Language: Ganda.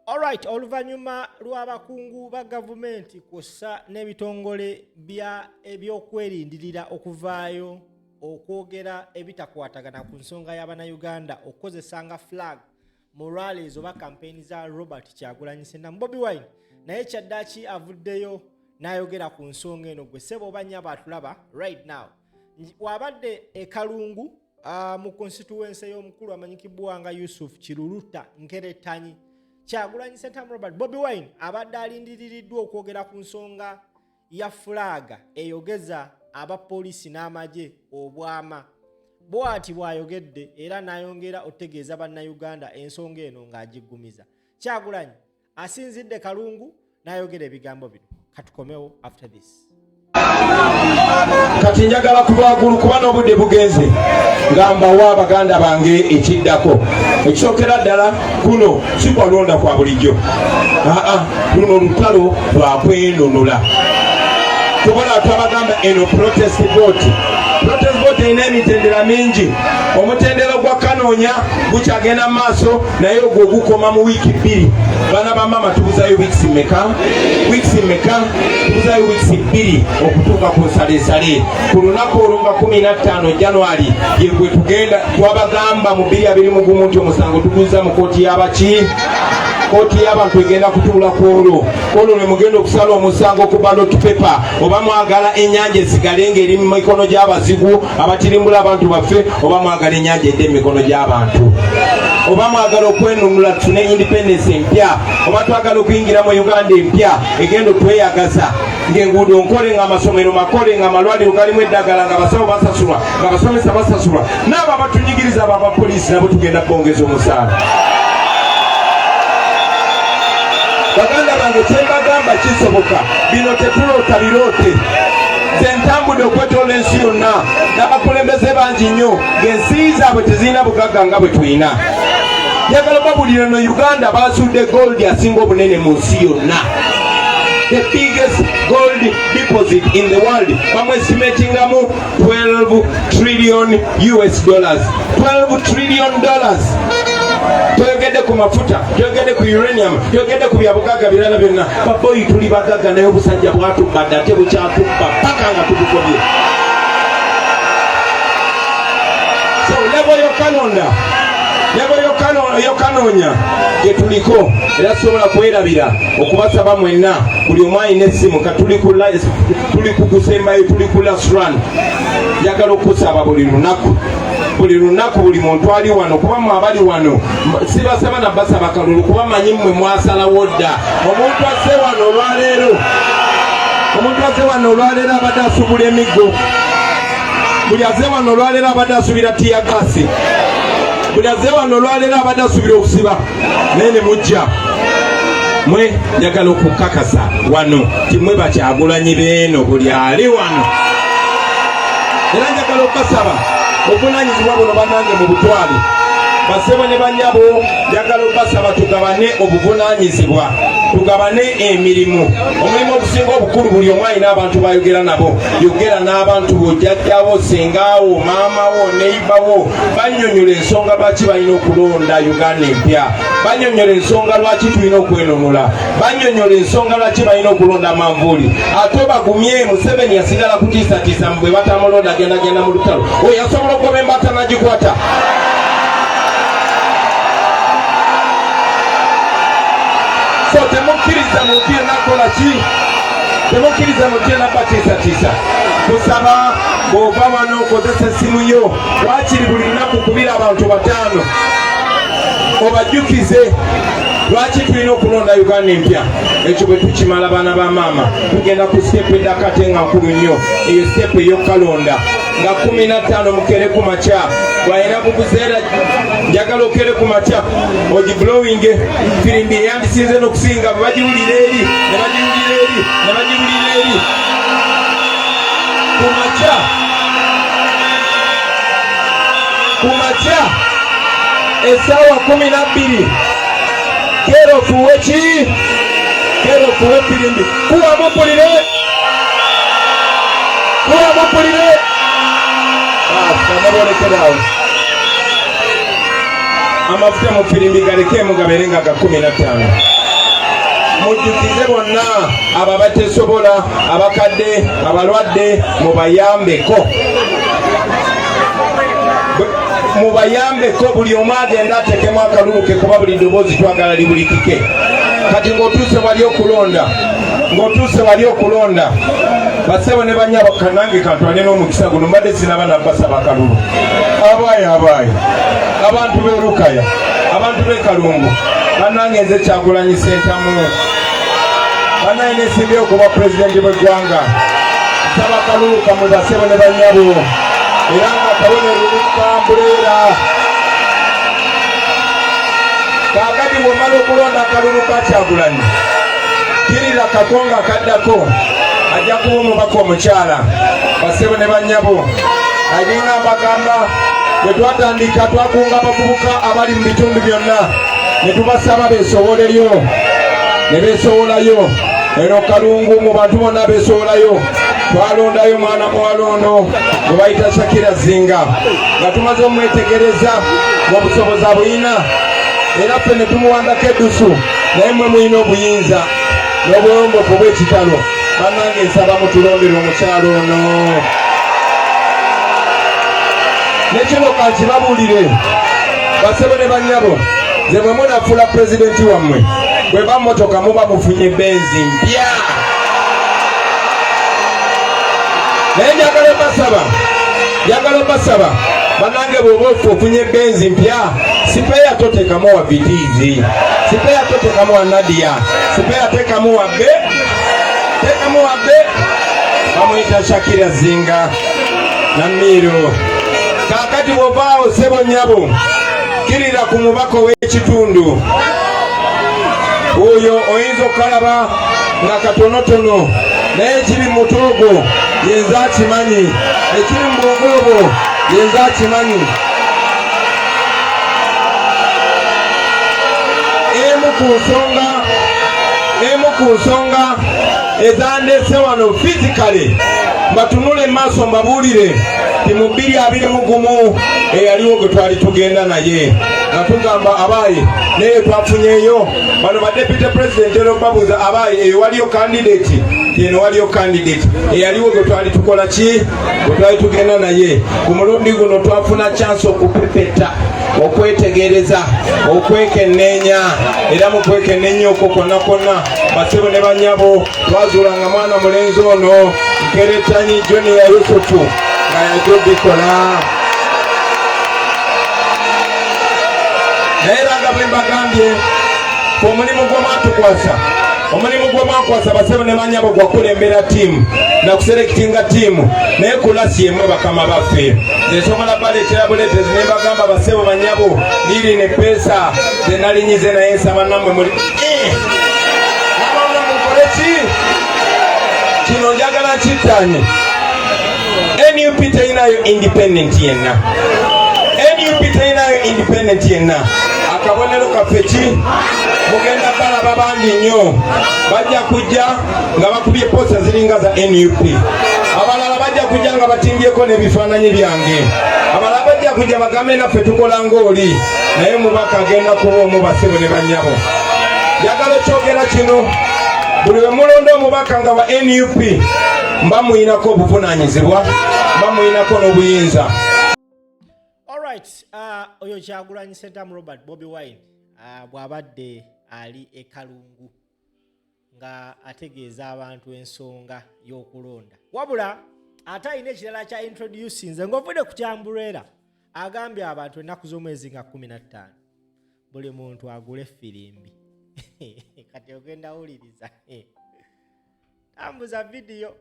Alright, oluvannyuma lw'abakungu ba gavumenti kw'ossa n'ebitongole bya eby'okwerindirira okuvaayo okwogera ebitakwatagana ku nsonga y'Abannayuganda okukozesanga flag mu rallies oba kampeyini za Robert Kyagulanyi Ssentamu, Bobi Wine naye kyaddaaki avuddeyo n'ayogera ku nsonga eno. Gwe ssebo oba nnyabo atulaba right now, wabadde e Kalungu mu constituency y'omukulu amanyikibwa nga Yusuf Kiruluta Nkeretanyi, Kyagulanyi Ssentamu Robert Bobi Wine abadde alindiririddwa okwogera ku nsonga ya fulaaga eyogeza abapoliisi n'amagye obwama. Bw'ati bw'ayogedde era n'ayongera otegeeza Bannayuganda ensonga eno ng'agiggumiza. Kyagulanyi asinzidde Kalungu n'ayogera ebigambo bino. Katukomewo after this. Kati njagala kulwagulu kuba n'obudde bugenze, nga mbawa baganda bange ekiddako. Ekisookera ddala, kuno si kwalonda kwa bulijjo, aa luno lutalo lwakwenunula. Tubola twabagamba eno protest vote. Protest vote erina emitendera mingi. Omutendera gwa kanoonya gukyagenda mu maaso, naye ogwo gukoma mu wiiki 2. Baana ba maama, tubuzayo wiikisi mmeka? Wiikisi mmeka? Tubuzayo wiikisi 2 okutuuka ku nsalesale ku lunaku olwo nga 15 Januari yegwe tugenda. Twabagamba mu 2021 nti omusango tuguza mu kooti y'abaki, kooti y'abantu egenda kutuula ku olwo. Olwo lwe mugenda okusala omusango ku ballot paper, oba mwagala ennyanja esigale ng'eri mu mikono gy'abazigu abatirimbula abantu baffe, oba mwagala ennyanja edde mu mikono gy'abantu, oba mwagala okwenunula tufune independence empya, oba twagala okuyingira mu Uganda empya egenda otweyagaza ng'enguudo nkole, ng'amasomero makole, ng'amalwaliro galimu eddagala, ng'abasawo basasulwa, ng'abasomesa basasulwa, n'abo abatunyigiriza abo abapoliisi nabo tugenda kubongeza omusaala. Baganda bange, kyembagamba kisoboka. Bino tetuloota biroote. Nze ntambudde okwetoola ensi yonna n'abakulembeze bangi nnyo ng'ensi zaabwe tezirina bugagga nga bwe tulina. Njagala babulire, no Uganda basudde gold asinga obunene mu nsi yonna, the biggest gold deposit in the world. Bamwestimatingamu 12 trillion US dollars, 12 trillion dollars. Toyogedde ku mafuta, toyogedde ku uranium, toyogedde ku byabugagga birala byonna. Baboyi, tuli bagagga, naye obusajja bwatubbadde ate bukyatubba paka nga tubugobye. So level yokalonda, level yokanoonya gye tuliko, era tusobola kwerabira okubasaba mwenna, buli omu alina essimu. Ka tuli ku kusembayo, tuli ku last run. Njagala okusaba buli lunaku, buli lunaku, buli muntu ali wano, kuba mwe abali wano sibasaba na basaba kalulu, kuba manyi mmwe mwasalawo dda. Omuntu azze wano olwaleero, omuntu azze wano olwaleero abadde asubula emiggo. Buli azze wano olwaleero abadde asubira tear gas. Buli azze wano olwaleero abadde asubira okusiba, naye ne mujja mwe. Njagala okukakasa wano timwe bakyagulanyi beeno buli ali wano, era njagala okubasaba obuvunanyizibwa buno, bannange, mu butwale. Basebo ne banyabo, njagala okubasaba tugabane obuvunanyizibwa, tugabane emirimu. Omulimu ogusinga obukulu, buli omu alina abantu bayogera nabo. Yogera n'abantu bo, jjajjawo, sengaawo, maamawo, neibawo. Banyonyola ensonga lwaki balina okulonda Uganda empya, banyonyola ensonga lwaki tulina okwenunula, banyonyola ensonga lwaki balina okulonda manvuuli. Ate bagumye. Museveni yasigala kutiisatiisa bwe batamulonda agendagenda mu lutalo. Oyo asobola okugoba embaata nagikwata. So temukkiriza muntu yenna kukola ki, temukkiriza muntu yenna batiisatiisa. Kusaba, bw'ova wano okozesa essimu yo, wakiri buli lunaku kubira abantu bataano, obajjukize lwaki tulina okulonda Uganda empya. Ekyo bwe tukimala, baana ba maama, tugenda ku step eddako ate nga nkulu nnyo. Eyo step ey'okukalonda nga 15 mukere ku makya. Bwalina bubuzeera, njagala okere ku makya ogiblowinge firimbi eyandisinze n'okusinga bwe bagiwulira eri, ne bagiwulira eri, ne bagiwulira eri ku makya, ku makya essaawa 12. Keera ofuuwe ki? Keera ofuuwe firimbi. Kuwa mumpulire, kuwa mumpulire. Basi, amafuta mu firimbi galekemu gabeere nga ga 15. Mujjukize bonna abo abatesobola, abakadde, abalwadde, mubayambeko, mubayambeko. Buli omu agenda atekemu akalulu ke, kuba buli ddoboozi twagala libulikike. Kati ng'otuuse wali okulonda, ng'otuuse wali okulonda, basebo ne banyabo, kanange kantwale n'omukisa guno, mbadde sinaba nabasaba kalulu. Abaayi, abaayi, abantu b'e Lukaya, abantu b'e Kalungu, bannange, nze Kyagulanyi Sentamu, bannange, nesimbyewo kuba pulezidenti bw'eggwanga. Nsaba kalulu kamwe, basebo ne banyabo, era nga kabonero kambuleera. Kaakati bw'omala okulonda akalulu ka Kyagulanyi, kirira kakonga akaddako ajja kuba omubaka omukyala. Basebo ne banyabo, alinga mbagamba, bwe twatandika twakunga abavubuka abali mu bitundu byonna ne tubasaba beesowoleyo, ne beesowolayo. Eno Kalungu mu bantu bonna beesowolayo, twalondayo mwana muwala ono gwe bayita Shakira Zinga, nga tumaze omwetegereza ng'obusobozi abuyina, era ffe ne tumuwandako eddusu. Naye mwe mulina obuyinza n'obuwombofu bw'ekitalo. Bannange, nsaba mutulondere omukyalo ono. Nekino kankibabuulire, basebo ne banyabo, nze bwe munafuula pulezidenti wammwe, bwe ba motoka muba mufunye benzi mpya. Naye njagala obasaba, njagala obasaba, banange, bw'oba ofe ofunye benzi mpya, spare totekamu wa Vitz, spare totekamu wa Nadia, spare tekamu wa be, tekamu wa be bamuyita Shakira Zinga Namiiro. Kaakati bw'ovaawo, ssebo, nnyabo, kkirira ku mubaka ow'ekitundu oyo. Oyinza okukalaba nga katonotono, naye ekiri mu mutwe ogwo yenze akimanyi, ekiri mu bwongo obwo yenze akimanyi. Emu ku nsonga ezandeese wano physically, mbatunule maaso, mbabuulire ti mu 2021 eyaliwo gwe twali tugenda naye nga tugamba abaayi, naye twafunyeeyo bano ba deputy president. Era babuuza abaayi, eyo waliyo candidate, eno waliyo candidate. Eyaliwo gwe twali tukola ki, gwe twali tugenda naye, ku mulundi guno twafuna chance okupepeta, okwetegereza, okwekenneenya. Era mu kwekenneenya okwo kwonna kwonna, basebo ne banyabo, twazuula nga mwana mulenzi ono Nkeretanyi Junior Yusufu nga yajja obikola. Naye era nga bwe mbagambye, omulimu gw'omwatukwasa, omulimu gw'omwakwasa, basebo ne banyabo, gwakulembera ttiimu nakuselectinga ttiimu, naye kulasi emwe bakama baffe. Nsobola baleetera buleetezi ne mbagamba, basebo, banyabo, liri ne peesa ze nalinyize, naye nsaba nammwe muli nabonna mukole ki. Kino njagala nkittanye. NUP terinayo independent yenna, NUP terinayo independent yenna. Akabonero kaffe ki? Mugenda balaba bangi nnyo bajja kujja nga bakubye poster ziringa za NUP, abalala bajja kujja nga batimbyeko n'ebifaananyi byange, abalala bajja kujja bagambe naffe tukola ng'oli, naye mubaka agenda kuba omu. Basebo ne banyabo, njagala okyogera kino: buli we mulonda omubaka nga wa NUP, mba muyinako obuvunanyizibwa, mba muyinako n'obuyinza. Alright, oyo Kyagulanyi Sentamu Robert, Bobi Wine, bw'abadde ali e Kalungu nga ategeeza abantu ensonga y'okulonda. Wabula ate alina ekirala kya introducinze ng'ovudde ku kyambuleera. Agambye abantu ennaku z'omwezi nga 15 buli muntu agule effirimbi. Kati ogenda wuliriza, tambuza vidiyo.